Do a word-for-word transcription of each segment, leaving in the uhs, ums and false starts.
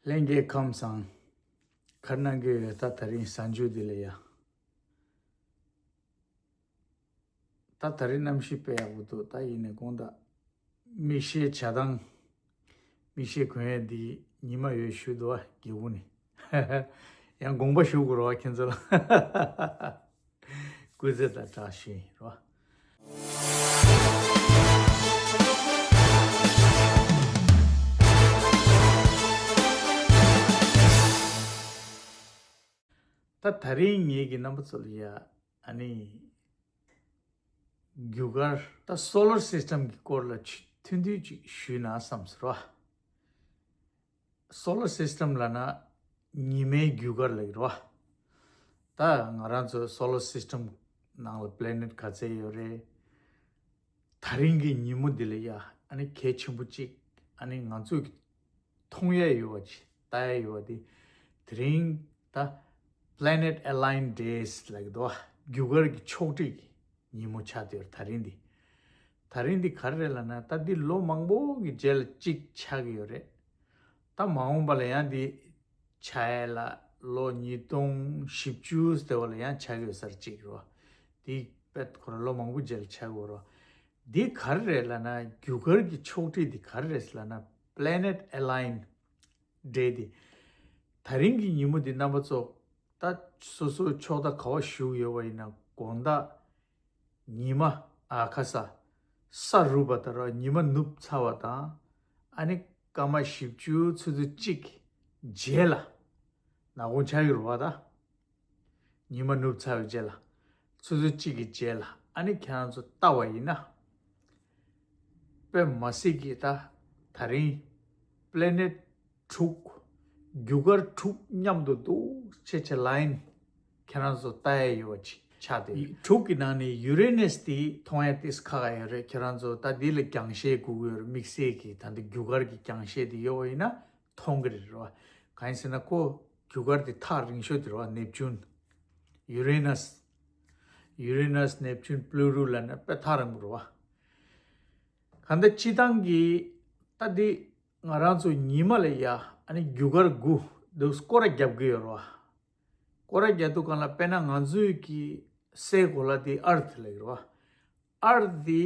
ལྷན་རྒྱས་ཁམས་བཟང་། ག་རེ་གནང་གི་ཡོད། ད་དེ་རིང་གཟའ་མཇུག་འདི་ལ་ཡ། ད་དེ་རིང་གནམ་གཤིས་དཔེ་ཡག་པོ་འདུག་ད་ཡིན་ནའི་དགོང་དག་མིག་ཤེལ་བྱ་སྟངས། མིག་ཤེལ་གོན་ཡས་འདི་ཉི་མ་ཡོད་ཞུ་འདུག་བ། སྒེའུ་ཁུང་ནས། ཡང་དགོངས་པ་ཞུ་དགོས་རེད་བ་ཁྱེད་ཚོ་ལ། སྐུ་ཚེ་དང་བཀྲ་ཤིས་རོ། ད་དེ་རིང་ངེད་ཀྱི་རྣམ་པ་ཚོ་ལ་ཡ། ཨ་ནི། རྒྱུ་སྐར་ད་སོ་ལར་སིས་ཊམ་གྱི་སྐོར་ལ་ཆུ་ཐུང་ཐུང་ཅིག་ཞུས་ན་བསམ་སོང་རོ། སོ་ལར་སིས་ཊམ་ལབ་ན་ཉི་མའི་རྒྱུ་སྐར་ལབ་ཀྱི་རེད་བ། ད་ང་རང་ཚོ་སོ་ལར་སིས་ཊམ་ནང་ལ་པི་ལེ་ནེཊ་ག་ཚད་ཡོད་རེད། དེ་རིང་གི་ཉིན་མོ་འདི་ལ་ཡ་ཨ་ནི་གལ་ཆེན་པོ་གཅིག་ཨ་ནི་ང་ཚོས་མཐོང་ཡ་ཡོད་པ་ཅིག་ལྟ་ཡ་ཡོད་པ་འདི། དེ་རིང་ད་Planet Align Days ལབ་ཀྱི་འདུག་བ། རྒྱུ་སྐར་གྱི་ཕྱོགས་སྒྲིག་གི་ཉིན་མོ་ཆགས་བསྡད་ཡོད་རེད་དེ་རིང་འདི། དེ་རིང་འདི་ག་རེ་རེད་ལབ་ན་ད་འདི་ལོ་མང་པོ་གི་རྗེས་ལ་གཅིག་ཆགས་ཀྱི་ཡོད་རེད། ད་མ་འོངས་པ་ལ་ཡང་འདི་ཆགས་ཡ་ལ་ལོ་ཉིས་སྟོང་བཞི་བཅུ་ཟེར་བ་ལ་ཡང་ཆགས་ཀྱི་ཡོད་ས་རེད་གཅིག་རོ། འདི་དཔེ་ཁོ་རང་ལོ་མང་པོ་རྗེས་ལ་ཆགས་ཀྱི་ཡོད་རོ། འདི་ག་རེ་རེད་ལབ་ན་རྒྱུ་སྐར་གྱི་ཕྱོགས་སྒྲིག་འདི་ག་རེ་རེད་ལབ་ན་Planet Align Day འདི། དེ་རིང་གི་ཉིན་མོ་འདི་རྣམ་པ་ཚོ་ད་སོ་སོའི་ཕྱོགས་མཐའ་ག་བ་བཞུགས་ཡོད་པ་ཡིན་ན་དགོང་དག་ཉི་མ་ཨ་ཁ་ས་ས་རུབ་པ་དང་རོ། ཉི་མ་ནུབ་ཚར་བ་དང་ཨ་ནི་སྐར་མ་བཞི་བཅུ་ཆུ་ཚོད་གཅིག་རྗེས་ལ་ནག་ཁུང་ཆགས་ཀྱི་རེད་བ་ད། ཉི་མ་ནུབ་ཚར་བའི་རྗེས་ལ། ཆུ་ཚོད་གཅིག་གི་རྗེས་ལ་ཨ་ནི་ཁྱེད་རང་ཚོ་ལྟ་བ་ཡིན་ན། དཔེ་མི་སྲིད་ཀྱི་ད་དེ་རིང་པི་ལེ་ནེཊ་དྲུག་རྒྱུ་སྐར་དྲུག་མཉམ་དུ་འདུག་ཆེ་ཆེ་ལ་ཡིན། ཁྱེད་རང་ཚོ་ལྟ་ཡ་ཡོད་པ་ཅིག་ཆགས་ཏེ། དྲུག་གི་ནང་ནས་ཡུ་རེ་ནས་དེ་མཐོང་ཡ་ཏིས་ཁག་ཁག་ཡོད་རེད། ཁྱེད་རང་ཚོ་ད་འདི་ལ་རྒྱང་ཤེལ་དགོས་ཀྱི་ཡོད་རེད། དམིགས་བསལ་གྱི་ད་འདི་རྒྱུ་སྐར་གྱི་རྒྱང་ཤེལ་དེ་ཡོད་པ་ཡིན་ན། མཐོང་གི་རེད་རོ། གང་ཡིན་ཟེར་ན་ཁོ་རྒྱུ་སྐར་དེ་ཐག་རིང་ཤོས་དེ་རོ། ནེབ་ཅུན། ཡུ་རེ་ནས། ཡུ་རེ་ནས་ནེབ་ཅུན་པུ་ལུ་རུ་ལབ་ན་དཔེ་ཐག་རིང་པོ་རོ། གང་ལྟར་སྤྱིར་བཏང་གི་ད་འདི་ང་རང་ཚོ་ཉི་མ་ལ་ཡ་ཨ་ནི་རྒྱུ་སྐར་དགུ་འདུག་སྐོར་ར་རྒྱབ་གི་ཡོད་རོ། སྐོར་ར་རྒྱབ་དུས་སྒང་ལ་དཔེར་ན་ང་ཚོའི་གི་སའི་གོ་ལ་དེ་ཨར་ཐི་ལབ་ཀྱི་རོ། ཨར་ཐི་དེ་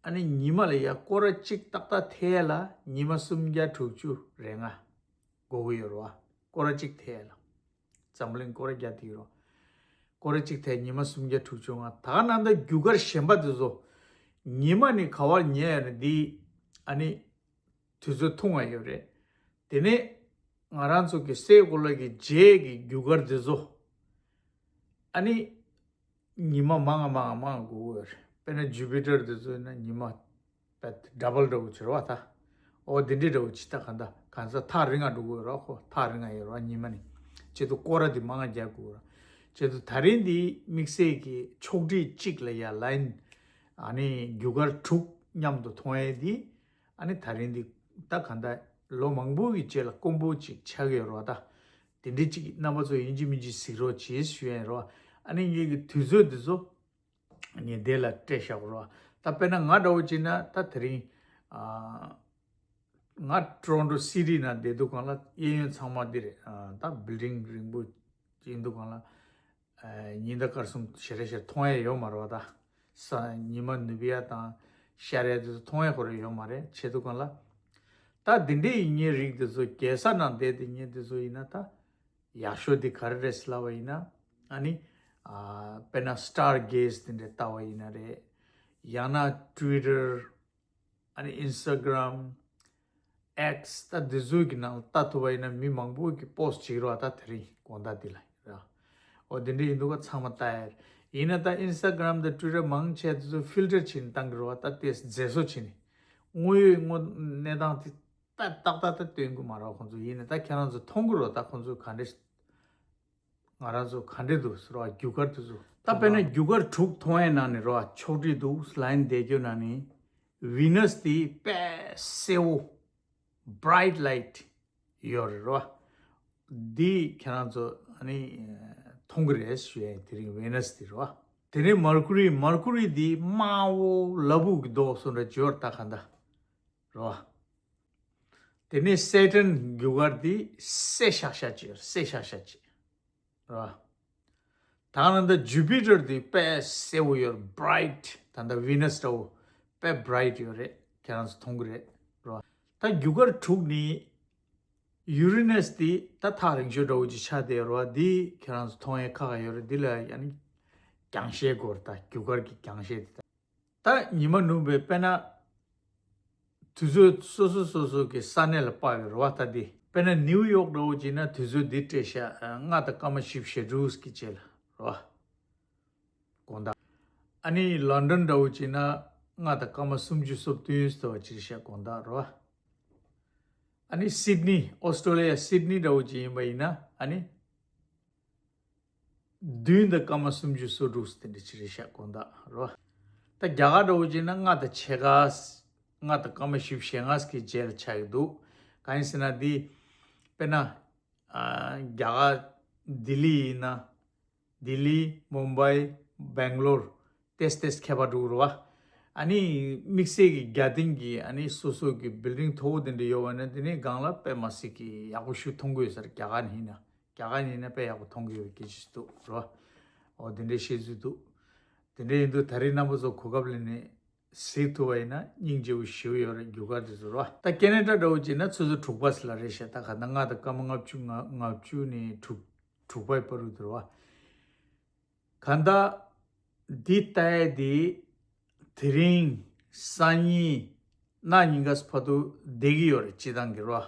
ཨ་ནི་ཉི་མ་ལ་ཡ་སྐོར་ར་གཅིག་ཏག་ཏག་ཐེ་ལ་ཉི་མ་སུམ་བརྒྱ་དྲུག་ཅུ་རེ་ལྔ་འགོར་གི་ཡོད་རེད་བ། སྐོར་ར་གཅིག་ཐེ་ལ། འཛམ་གླིང་སྐོར་ར་བརྒྱ་དེ་ཡོད་རེད་བ། སྐོར་ར་གཅིག་ཐེ་ཉི་མ་སུམ་བརྒྱ་དྲུག་ཅུ་ལྔ། ད་ག་ནང་ད་རྒྱུ་སྐར་གཞན་པ་དེ་ཚོ་ཉི་མ་ནི་ག་བར་ཉལ་ཡོད་ན་འདི་ཨ་ནི་དུས་ཚོད་ཐུང་བ་ཡོད་རེད། དེ་ནས་ང་རང་ཚོ་གི་སའི་གོ་ལ་གི་རྗེས་ཀྱི་རྒྱུ་སྐར་དེ་ཚོ་ཨ་ནི་ཉི་མ་མང་ང་མང་ང་མང་ང་འགོར་གི་ཡོད་རེད། དཔེར་ན་ཇུ་པི་ཊར་དེ་ཚོ་ཡིན་ན་ཉི་མ་བད་ཌབ་བལ་འདྲ་བོ་བྱེད་རོགས་ད། ཨོ་དེ་འདྲའི་འདྲ་བོ་བྱེད་ད་གང་ད་གང་ཟག་ཐག་རིང་ང་འགྲོ་གི་ཡོད་རོགས། ཁོ་ཐག་རིང་ང་ཡོད་རོགས་ཉི་མ་ནི། བྱེད་དུ་སྐོར་ར་དེ་མང་ང་རྒྱག་དགོས་རོགས། བྱེད་དུ་ད་རིང་འདི་དམིགས་བསལ་གྱི་ཕྱོགས་སྒྲིག་གཅིག་ལ་ཡ་ལ་ཡིན། ཨ་ནི་རྒྱུ་སྐར་དྲུག་མཉམ་དུ་མཐོང་ཡས་འདི། ཨ་ནི་ད་རིང་འདི་ད་གང་ད་ལོ་མང་པོ་གི་རྗེས་ལ་དཀོན་པོ་ཅིག་ཆགས་ཀྱི་ཡོད་རོགས་ད། དེ་འདྲའི་ཅིག་རྣམ་པ་ཚོ་ཡིན་གཅིག་མིན་གཅིག་གཟིགས་རོགས་བྱེད་ཞུ་ཡ་ཡིན་རོགས། ཨ་ནི་ངེད་ཀྱི་དུས་ཚོད་འདི་ཚོ་ངས་དེ་ལ་སྤྲད་བཞག་རོགས། ད་དཔེར་ན་ང་འདྲ་བོ་བྱས་ན་ད་དེ་རིང་ཨ་ང་ཊོ་རོན་ཊོ་སི་ཊི་ནང་བསྡད་དུས་སྒང་ལ་གཡས་གཡོན་ཚང་མ་འདི་རེད། ཨ་ད་བིལ་ཌིང་རིང་པོ་ཡིན་དུས་སྒང་ལ་ཨ་ཉི་ཟླ་སྐར་གསུམ་ཞེ་རེ་ཞེ་རེ་མཐོང་ཡ་ཡོད་མ་རེད་བ། ད་ས་ཉི་མ་ནུབ་ཡ་དང་ཤར་ཡ་དེ་ཚོ་མཐོང་ཡ་ཁོ་རང་ཡོད་མ་རེད། བྱེད་དུས་སྒང་ལ་ད་འདི་འདྲའི་ཡིན་ངེས་རིགས་དེ་ཚོ་རྒྱལ་ས་ནང་བསྡད་དེ་ངེས་དེ་ཚོ་ཡིན་ན་ད་ཡག་ཤོས་དེ་ག་རེ་རེད་ཟེར་ལབ་པ་ཡིན་ན། ཨ་ནི་ཨ་དཔེར་ན་སི་ཊར་གེ་ཛི་དེ་འདྲ་ལྟ་བ་ཡིན་ན་རེད། ཡང་ན་ཊུ་ཝི་ཊར། ཨ་ནི་ཨིན་སི་ཊ་གྷི་རམ། ཨེག་སི། ད་འདི་ཚོའི་གི་ནང་ལ་ལྟ་ཐུབ་པ་ཡིན་ན་མི་མང་པོ་གི་པོ་སི་ཊི་བྱེད་ཀྱི་རེད་བ། ད་དེ་རིང་དགོང་དག་འདི་ལ་ར། འོ་དེ་འདྲ་ཡིན་དུས་ཀ་ཚང་མ་ལྟ་ཡ་རེད། ཡིན་ན་ད་ཨིན་སི་ཊ་གྷི་རམ་དང་ཊུ་ཝི་ཊར་མང་ཆེ་དེ་ཚོ་ཕིལ་ཊར་བྱས་ནས་བཏང་གི་རེད་བ། ད་དེ་མཛེས་བཟོ་བྱས་ནས་དངོས་ཡོད་དངོས་གནས་སྟངས་དེ་ད་ཏག་ཏག་ད་སྟོན་གི་མ་རེད་བ་ཁོང་ཚོ། ཡིན་ན་ད་ཁྱེད་རང་ཚོ་མཐོང་གི་རེད་བ། ད་ཁོང་ཚོ་ག་འདྲ། ང་རང་ཚོ་ག་འདྲ་འདུག་ཟེར་བ་རྒྱུ་སྐར་དེ་ཚོ། ད་དཔེར་ན་རྒྱུ་སྐར་དྲུག་མཐོང་ཡས་ནང་ནས་རོ་ཕྱོགས་སྒྲིག་འདུག་ལ་ཡིན་བསྡད་རྒྱུ་ནང་ནས་ཝི་ནས་དེ་དཔེ་གསལ་བོ་བྷ་རའིཊ་ལའིཊ་ཡོད་རེད་རོ། འདི་ཁྱེད་རང་ཚོ་ཨ་ནི་མཐོང་གི་རེད་ཞུ་ཡས། དེ་རིང་ཝི་ནས་དེ་རོ། དེ་ནས་མར་ཁུ་རི། མར་ཁུ་རི་འདི་དམར་བོ་ལ་ཕུག་གི་མདོག་སོ་འདྲ་བྱོས་ར་ད་ག་འདྲ་རོ། དེ་ནས་Saturn་རྒྱུ་སྐར་འདི་སེར་ཤག་ཤག་ཅིག་ཡོད་རེད། སེར་ཤག་ཤག་ཅིག་རེད་བ། ད་ནང་ད་Jupiter་འདི་དཔེ་སེར་པོ་ཡོད་རེད། Bright། ད་ད་Venus་འདྲ་བོ་དཔེ་bright་ཡོད་རེད། ཁྱེད་རང་ཚོ་མཐོང་གི་རེད་རེད་བ། ད་རྒྱུ་སྐར་དྲུག་ནི་Uranus་འདི་ད་ཐག་རིང་ཤོས་འདྲ་བོ་ཅིག་ཆགས་བསྡད་ཡོད་རེད་བ། འདི་ཁྱེད་རང་ཚོ་མཐོང་ཡས་ཁག་ཁག་ཡོད་རེད། འདི་ལ་ཡང་ནི་རྒྱང་ཤེལ་དགོས་རེད། ད་རྒྱུ་སྐར་གྱི་རྒྱང་ཤེལ་དེ་ད། ད་ཉི་མ་ནུབ་པའི་དཔེར་ན་དུས་ཚོད་སོ་སོ་སོ་སོ་གི་ས་གནས་ལ་དཔག་པའི་རེད་བ། ད་འདི་དཔེར་ན་ནིའུ་ཡོག་འདྲ་བོ་བྱས་ན་དུས་ཚོད་འདི་སྤྲད་ཤག་ལྔ་དང་སྐར་མ་བཞི་བཅུ་ཞེ་དྲུག་གི་རྗེས་ལ་རེད་བ། དགོང་དག་ཨ་ནི་ལོན་ཌོན་འདྲ་བོ་བྱས་ན་ལྔ་དང་སྐར་མ་སུམ་ཅུ་སོ་བདུན་ཙམ་བྱས་ཤག་དགོང་དག་རེད་བ། ཨ་ནི་སིད་ནི། ཨོ་སི་ཀྲོ་ལི་ཡ་སིད་ནི་འདྲ་བོ་བྱས་ཡིན་པ་ཡིན་ན་ཨ་ནི། བདུན་དང་སྐར་མ་སུམ་ཅུ་སོ་དྲུག་དེ་འདྲ་ཅིག་རེད་ཤག་དགོང་དག་རེད་བ། ད་རྒྱ་གར་འདྲ་བོ་བྱས་ན་ལྔ་དང་ཕྱེད་ཀ་ལྔ་དང་སྐར་མ་བཞི་བཅུ་ཞེ་ལྔ་གི་རྗེས་ལ་ཆགས་ཀྱི་འདུག་གང་ཡིན་ཟེར་ན་འདི་དཔེར་ན་ཨ་རྒྱ་གར་ལྡི་ལི་ཡིན་ན་ལྡི་ལི། མུམ་བྷའི། སྦེང་ལོར། ཏེས་ཏེས་ཁྱད་པར་འགྲོ་གི་རེད་བ། ཨ་ནི་དམིགས་བསལ་གྱི་རྒྱ་སྟེང་གི་ཨ་ནི་སོ་སོ་གི་བིལ་ཌིང་མཐོ་པོ་དེ་འདྲ་ཡོད་པ་ན་དེ་ནས་སྒང་ལ་དཔེ་མི་སྲིད་ཀྱི་ཡག་པོ་ཞིག་མཐོང་གི་ཡོད་ས་རེད། རྒྱ་གར་ནས་ཡིན་ན། རྒྱ་གར་ནས་ཡིན་ན་དཔེ་ཡག་པོ་མཐོང་གི་ཡོད་པའི་སྐད་ཆ་ཞིག་འདུག་རེད་བ། འོ་དེ་འདྲའི་བཤད་ཚུལ་འདུག་དེ་འདྲ་ཡིན་དུས་ད་རེས་རྣམ་པ་ཚོ་གོ་སྐབས་ལེན་ནས་གཟིགས་ཐུབ་པ་ཡིན་ན་སྙིང་རྗེ་པོ་ཞེ་པོ་ཡོད་རེད། རྒྱུ་སྐར་དེ་ཚོ་རེད་བ། ད་ཁེ་ན་ཌ་འདྲ་བོ་བྱས་ན་ཆུ་ཚོད་དྲུག་པ་ཙམ་ལ་རེད་ཤག་ད་ག་ད་ལྔ་དང་སྐར་མ་ལྔ་བཅུ་ང་ལྔ་བཅུ་ནས་དྲུག་དྲུག་པའི་བར་དུ་རེད་བ། གང་ལྟར་འདི་ལྟ་ཡས་དེ་དེ་རིང་སང་ཉིན་གནངས་ཉིན་ག་ས་བར་དུ་བསྡད་ཀྱི་ཡོད་རེད། སྤྱིར་བཏང་གི་རེད་བ།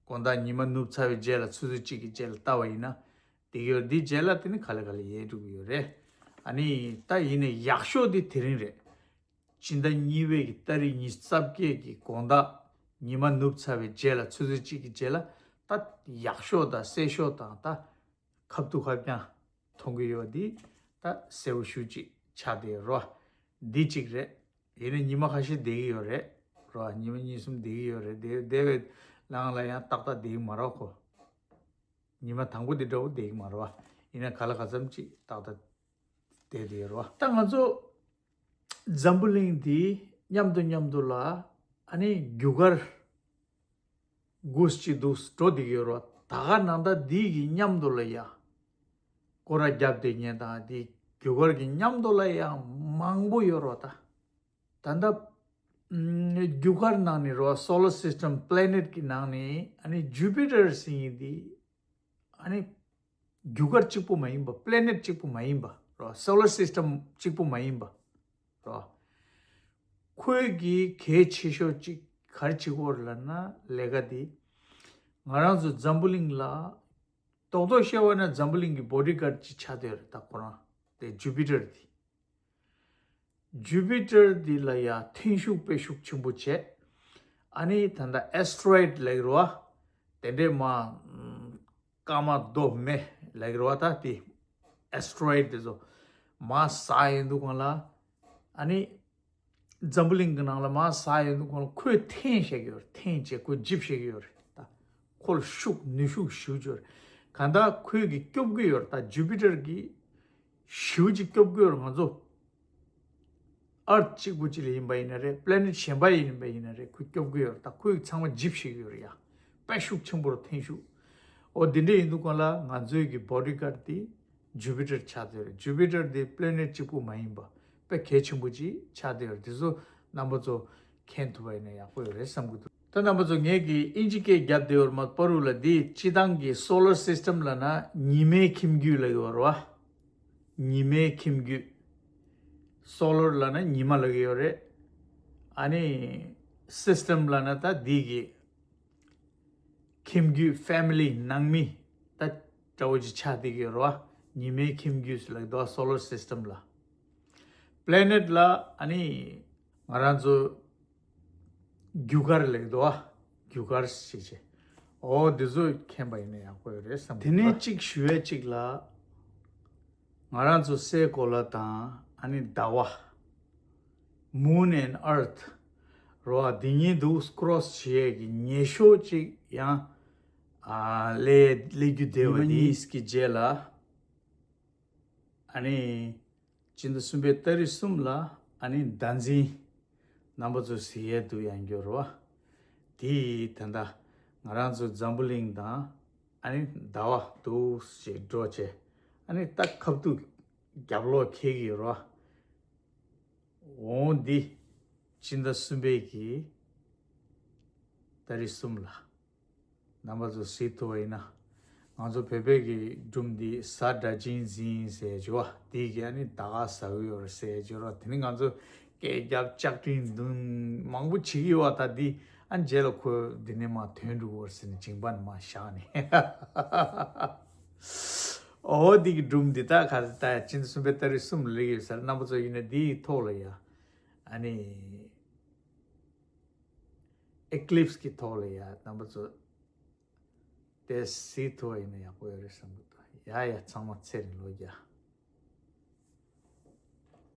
དགོང་དག་ཉི་མ་ནུབ་ཚར་བའི་རྗེས་ལ་ཆུ་ཚོད་གཅིག་གི་རྗེས་ལ་ལྟ་བ་ཡིན་ན་བསྡད་ཀྱི་ཡོད་རེད། འདིའི་རྗེས་ལ་དེ་ནི་ག་ལེ་ག་ལེ་ཡལ་འགྲོ་གི་ཡོད་རེད། ཨ་ནི་ད་ཡིན་ནའི་ཡག་ཤོས་དེ་དེ་རིང་རེད། སྤྱི་ཟླ་གཉིས་པའི་གི་ཏ་རིག་ཉི་ཤུ་རྩ་བརྒྱད་ཀྱི་དགོང་དག་ཉི་མ་ནུབ་ཚར་བའི་རྗེས་ལ་ཆུ་ཚོད་གཅིག་གི་རྗེས་ལ་ད་ཡག་ཤོས་དང་གསལ་ཤོས་དང་ད་ཁ་ཐུག་ཧ་ཅང་མཐོང་གི་ཡོད་པ་འདི་ད་གསལ་པོ་ཞེ་པོ་ཅིག་ཆགས་བསྡད་ཡོད་རེད་བ། འདི་གཅིག་རེད། ཡིན་ནའི་ཉི་མ་ཁ་ཤས་བསྡད་ཀྱི་ཡོད་རེད་རེད་བ། ཉི་མ་གཉིས་གསུམ་བསྡད་ཀྱི་ཡོད་རེད། བསྡད་བསྡད་པའི་ནང་ལ་ཡང་ཏག་ཏག་བསྡད་ཀྱི་མ་རེད་ཁོ། ཉི་མ་དང་པོ་འདི་འདྲ་བོ་བསྡད་ཀྱི་མ་རེད་བ། ཡིན་ན་ག་ལ་ག་ཙམ་ཅིག་ཏག་ཏག་བསྡད་བསྡད་ཡོད་རེད་བ། ད་ང་ཚོ་འཛམ་བུ་གླིང་འདི་མཉམ་དུ་མཉམ་དུ་ལ་ཨ་ནི་རྒྱུ་སྐར་དགུ་གཅིག་འདུག་འགྲོ་བསྡད་ཀྱི་ཡོད་རེད་བ། ད་ག་ནང་ད་འདི་གི་མཉམ་དུ་ལ་ཡ་སྐོར་ར་བརྒྱབ་བསྡད་མཁན་དང་འདི་རྒྱུ་སྐར་གྱི་མཉམ་དུ་ལ་ཡ་མང་པོ་ཡོད་རེད་བ། ད། ད་ལྟ་ཨམ་རྒྱུ་སྐར་ནང་ནས་རེད་བ། Solar System Planet་གི་ནང་ནས་ཨ་ནི་Jupiter་ཟེར་མཁན་འདི་ཨ་ནི་རྒྱུ་སྐར་གཅིག་པོ་མ་ཡིན་པ། Planet་གཅིག་པོ་མ་ཡིན་པ་རེད་བ། Solar System་གཅིག་པོ་མ་ཡིན་པ་རེད་བ། ཁོའི་གི་གལ་ཆེ་ཤོས་གཅིག་ག་རེ་བྱེད་ཀྱི་ཡོད་རེད་ལབ་ན་ལས་ཀ་འདི་ང་རང་ཚོ་འཛམ་བུ་གླིང་ལ་རྡོག་རྡོག་བཤད་པ་ན་འཛམ་བུ་གླིང་གི་bodyguard་ཅིག་ཆགས་བསྡད་ཡོད་རེད། ད་ཁོ་རང་དེ་Jupiter་དེ། Jupiter་འདི་ལ་ཡ་འཐེན་ཤུགས་དཔེ་ཤུགས་ཆེན་པོ་བྱས། ཨ་ནི་ད་ལྟ་asteroid་ལབ་ཀྱི་རེད་བ། དེ་འདྲས་མ་སྐར་མ་རྡོག་མེ་ལབ་ཀྱི་རེད་བ། ད་དེ་asteroid་དེ་ཚོ་མར་ཟག་ཡོང་དུས་སྒང་ལ་ཨ་ནི་འཛམ་བུ་གླིང་གི་ནང་ལ་མར་ཟག་ཡོང་དུས་སྒང་ལ་ཁོས་འཐེན་བྱེད་ཀྱི་ཡོད་རེད། འཐེན་བྱས་ཁོས་འཇིབ་བྱེད་ཀྱི་ཡོད་རེད། ད་ཁོ་ལ་ཤུགས་ནུས་ཤུགས་ཞེ་པོ་ཅིག་ཡོད་རེད། གང་ལྟར་ཁོས་གི་སྐྱོབ་ཀྱི་ཡོད་རེད། ད་Jupiter་གི་ཞེ་པོ་ཅིག་སྐྱོབ་ཀྱི་ཡོད་རེད། ང་ཚོ་Earth་གཅིག་པུ་གཅིག་ལ་ཡིན་པ་ཡིན་ན་རེད། Planet་གཞན་པ་ཡིན་པ་ཡིན་ན་རེད། ཁོས་སྐྱོབ་ཀྱི་ཡོད་རེད། ད་ཁོས་ཚང་མ་འཇིབ་བྱེད་ཀྱི་ཡོད་རེད་ཡ། དཔེ་ཤུགས་ཆེན་པོ་རེད། འཐེན་ཤུགས། འོ་འདི་འདྲ་ཡིན་དུས་སྒང་ལ་ང་ཚོའི་གི་bodyguard་དེ་Jupiter་ཆགས་བསྡད་ཡོད་རེད། Jupiter་དེ་Planet་གཅིག་པུ་མ་ཡིན་པ་དཔེ་གལ་ཆེན་པོ་ཅིག་ཆགས་བསྡད་ཡོད་རེད། དེ་ཚོ་རྣམ་པ་ཚོ་མཁྱེན་ཐུབ་པ་ཡིན་ན་ཡག་པོ་ཡོད་རེད་བསམ་གྱི་འདུག་ད་རྣམ་པ་ཚོ་ངས་ཀྱི་ཨིན་ཇི་སྐད་བརྒྱབ་བསྡད་ཡོད་རེད་མ། བར་དུ་ལ་འདི་སྤྱིར་བཏང་གི་Solar System་ལབ་ན་ཉི་མའི་ཁྱིམ་རྒྱུད་ལབ་ཀྱི་ཡོད་རེད་བ། ཉི་མའི་ཁྱིམ་རྒྱུད། Solar་ལབ་ན་ཉི་མ་ལབ་ཀྱི་ཡོད་རེད། ཨ་ནི་System་ལབ་ན་ད་འདི་གི་ཁྱིམ་རྒྱུད། Family། ནང་མི་ད་འདྲ་བོ་ཅིག་ཆགས་བསྡད་ཀྱི་ཡོད་རེད་བ། ཉི་མའི་ཁྱིམ་རྒྱུད་ལབ་ཀྱི་འདུག་བ། Solar System་ལ། Planet་ལ་ཨ་ནི་ང་རང་ཚོ་རྒྱུ་སྐར་ལབ་ཀྱི་འདུག་བ། རྒྱུ་སྐར་ཞེས་བྱས། འོ་འདི་ཚོ་མཁྱེན་པ་ཡིན་ན་ཡག་པོ་ཡོད་རེད་བསམ། དེ་ནས་གཅིག་ཞུ་ཡས་གཅིག་ལ། ང་རང་ཚོ་སའི་གོ་ལ་དང་ཨ་ནི་ཟླ་བ། Moon and Earth་རེད་བ། འདི་གཉིས་འདུག་cross་བྱེད་ཡས་ཀྱི་ཉེ་ཤོས་གཅིག་ཡང་ཨ་སླེབས་སླེབས་རྒྱུ་བསྡད་པ། ཉི་མ་གཉིས་ཀྱི་རྗེས་ལ་ཨ་ནི་སྤྱི་ཟླ་གསུམ་པའི་ཏ་རིག་གསུམ་ལ་ཨ་ནི་ཟླ་འཛིན། རྣམ་པ་ཚོ་གཟིགས་ཡས་འདུག་ཡང་འགྱུར་བ། དེ་ད་ལྟ་ ང་རང་ཚོ་འཛམ་བུ་གླིང་དང་ཨ་ནི་ཟླ་བ་འདུག་ཅེས་འགྲོ་བྱས། ཨ་ནི་ད་ཁ་ཐུག་རྒྱབ་ལོག་ཁེལ་གི་རོ། འོང་འདི་སྤྱི་ཟླ་གསུམ་པའི་གི་ཏ་རིག་གསུམ་ལ་རྣམ་པ་ཚོ་གཟིགས་ཐུབ་པ་ཡིན་ན། ང་ཚོ་བོད་པའི་གི་སྒྲུང་འདི་གཟའ་སྒྲ་གཅན་འཛིན་ཟེར་བྱས་པ་འདི་གི་ཨ་ནི་ཟླ་ག་ཟ་གི་ཡོད་རེད་ཟེར་བྱས་རོ། དེ་ནི་ང་ཚོ་སྐད་རྒྱབ་ལྕགས་ཀྲིན་འདུན་མང་པོ་བྱེད་ཀྱི་ཡོད་པ། ད་འདི་ཨ་རྗེས་ལ་ཁོ་འདི་ནས་མ་ཐོན་འགྲོ་བར་ཟེར་ནས་མཇིང་པ་ནས་མ་བཞག་ནས། འོ་འདི་གི་སྒྲུང་འདི་ད་ག་རེ་ད་ཡ་སྤྱི་ཟླ་གསུམ་པའི་ཏ་རིག་གསུམ་ལ་སླེབས་ཡོད་ཟེར། རྣམ་པ་ཚོ་ཡིན་ན་འདིའི་ཐོག་ལ་ཡ་ཨ་ནི་ཨེ་ཀི་ལིབ་སི་གི་ཐོག་ལ་ཡ་རྣམ་པ་ཚོ་དེ་གཟིགས་ཐུབ་པ་ཡིན་ན་ཡག་པོ་ཡོད་རེད་བསམ་གི་འདུག་ཡ་ཡ་ཚང་མ་ཚེ་རིང་ལོ་བརྒྱ།